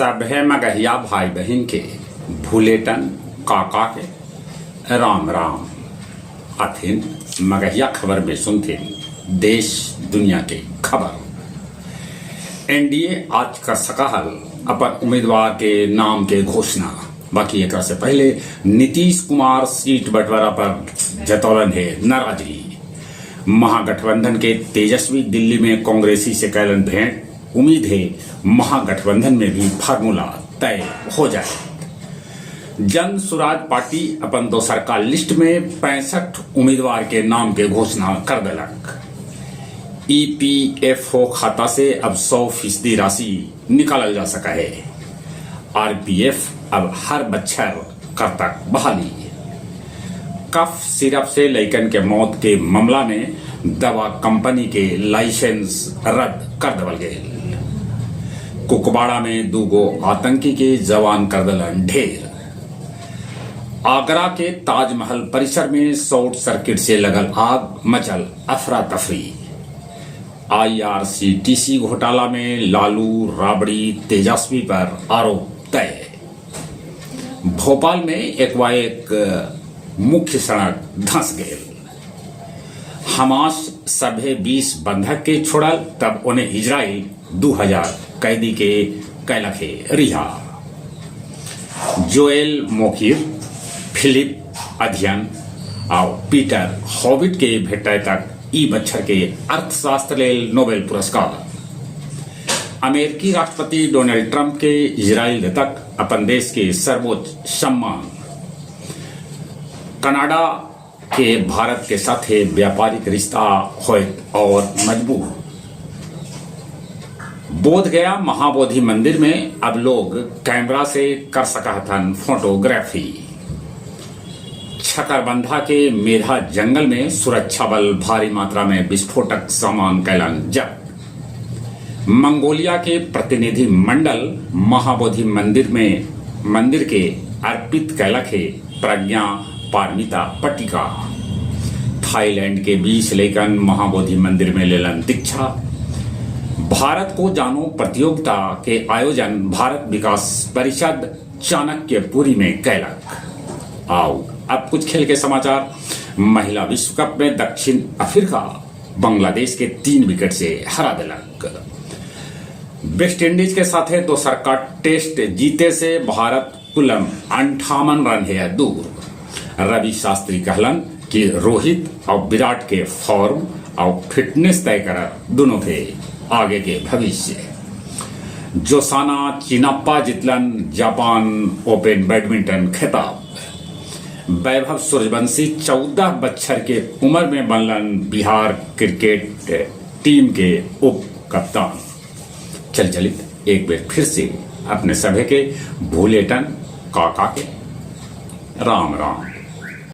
सभे मगहिया भाई बहिन के भुलेटन काका के राम राम। अथिन मगहिया खबर में सुनथिन देश दुनिया के खबर। एनडीए आज कर सका हल अपन उम्मीदवार के नाम के घोषणा। बाकी एकरा से पहले नीतीश कुमार सीट बंटवारा पर जतौलन है नाराजगी। महागठबंधन के तेजस्वी दिल्ली में कांग्रेसी से कैलन भेंट, उम्मीद है महागठबंधन में भी फार्मूला तय हो जाए। जन सुराज पार्टी अपन दोसर का लिस्ट में 65 उम्मीदवार के नाम के घोषणा कर देलक। ईपीएफओ खाता से अब 100% राशि निकालल जा सका है। आरपीएफ अब हर बच्छर करतक बहाली। कफ सिरप से लइकन के मौत के मामला में दवा कंपनी के लाइसेंस रद्द कर देवल गेल। कुपवाड़ा में दूगो आतंकी के जवान कर दलन ढेर। आगरा के ताजमहल परिसर में शॉर्ट सर्किट से लगल आग, मचल अफरा तफरी। आईआरसीटीसी घोटाला में लालू, राबड़ी, तेजस्वी पर आरोप तय। भोपाल में एक मुख्य सड़क धंस गए। हमास सभे 20 बंधक के छोड़ल, तब उन्हें इजराइल 2000 कैदी के कैलक है रिहा। जोएल मोकिर, फिलिप अध्ययन और पीटर हॉबिट के भेटाए तक ई बच्छर के अर्थशास्त्र लेल नोबेल पुरस्कार। अमेरिकी राष्ट्रपति डोनाल्ड ट्रंप के इजराइल तक अपन देश के सर्वोच्च सम्मान। कनाडा के भारत के साथ व्यापारिक रिश्ता होत और मजबूत। बोध गया महाबोधि मंदिर में अब लोग कैमरा से कर सका हथन फोटोग्राफी। छकरबंधा के मेधा जंगल में सुरक्षा बल भारी मात्रा में विस्फोटक सामान कैलन जब्त। मंगोलिया के प्रतिनिधि मंडल महाबोधि मंदिर में मंदिर के अर्पित कैलक है प्रज्ञा पारमिता पट्टिका। थाईलैंड के 20 लेखन महाबोधि मंदिर में लेलन दीक्षा। भारत को जानो प्रतियोगिता के आयोजन भारत विकास परिषद चाणक्यपुरी में कैलक। आओ अब कुछ खेल के समाचार। महिला विश्व कप में दक्षिण अफ्रीका बांग्लादेश के 3 विकेट से हरा दिलक। वेस्ट इंडीज के साथ दोसर का टेस्ट जीते से भारत कुलम 58 रन है दूर। रवि शास्त्री कहलन कि रोहित और विराट के फॉर्म और फिटनेस तय कर दोनों के आगे के भविष्य। जोसाना चिनाप्पा जितलन जापान ओपन बैडमिंटन खिताब। वैभव सूर्यवंशी 14 बच्छर के उम्र में बनलन बिहार क्रिकेट टीम के उप कप्तान। चल चलित एक बार फिर से अपने सभे के भूलेटन काका के राम राम।